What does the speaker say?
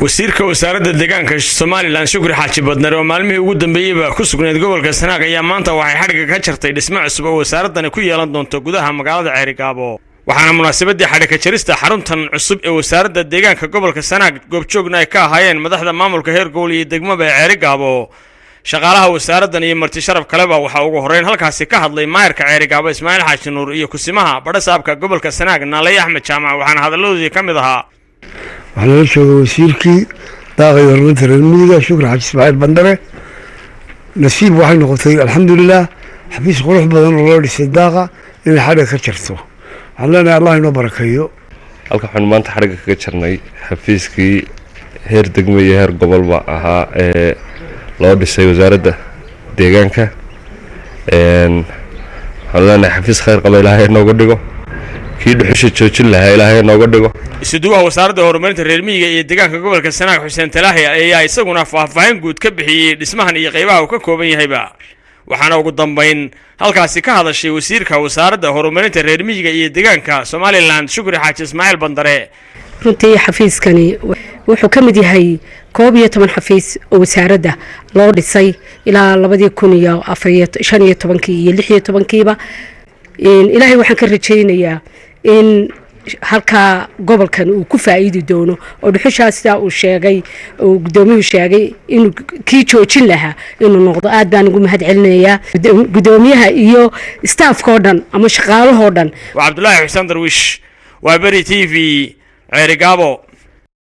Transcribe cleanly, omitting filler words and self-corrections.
Wasiirka Wasaaradda Deegaanka Somaliland, Shukri Xaaji Badnare, oo maalmihii ugu dambeeyeyba ku sugnayd gobolka Sanaag, ayaa maanta waxay xadhigga ka jartay dhismo cusub oo wasaaradani ku yeelan doonto gudaha magaalada Ceerigaabo. Waxaana munaasabadii xadhigka jarista xaruntan cusub ee Wasaaradda Deegaanka gobolka Sanaag goobjoogna ay ka ahaayeen madaxda maamulka heer gobol iyo degmaba ee Ceerigaabo, shaqaalaha wasaaraddan iyo marti sharaf kaleba. Waxaa ugu horreyn halkaasi ka hadlay maayarka Ceerigaabo, Ismaaciil Xaaji Nuur, iyo kusimaha badhasaabka gobolka Sanaag, Naalay Axmed Jaamac. Waxaana hadalladoodii ka mid ahaa: Waxaa nala jooga wasiirkii daaqa iyo horumarinta reer miyiga, Shukri Xaaji Ismaaciil Bandare. Nasiib waxay noqotay, alxamdulilah, xafiis qurux badan oo loo dhisay daaqa inay xadhigga ka jarto. Waxaan leenahay, Allah inoo barakeeyo. Halka waxaanu maanta xadhigga kaga jarnay xafiiskii heer degmo iyo heer gobolba ahaa ee loo dhisay Wasaaradda Deegaanka. Waxaanu leenahay, xafiis khayr qaba Ilaahay inooga dhigo, kii dhuxusha joojin lahaa Ilaahay inooga dhigo. Isuduwaha Wasaaradda Horumarinta Reer Miyiga iyo Deegaanka gobolka Sanaag, Xuseen Talaahi, ayaa isaguna faahfaahin guud ka bixiyey dhismahan iyo qaybaha uu ka kooban yahayba. Waxaana ugu dambayn halkaasi ka hadashay wasiirka Wasaaradda Horumarinta Reer Miyiga iyo Deegaanka Somaliland, Shukri Xaaji Ismaaciil Bandare. Runtii xafiiskani wuxuu ka mid yahay 11 xafiis oo wasaaradda loo dhisay ilaa 2015-kii iyo 16-kiiba. Ilaahay waxaan ka rajaynayaa in halkaa gobolkan uu ku faa'iidi doono oo dhuxushaas, sidaa uu sheegay, uu gudoomiyuhu sheegay, inuu kii joojin lahaa inuu noqdo. Aad baan ugu mahad celinayaa gudoomiyaha iyo staffkoo dhan ama shaqaalahoo dhan. Waa Cabdulaahi Xuseen Darwiish, waa Beri TV, Ceerigaabo.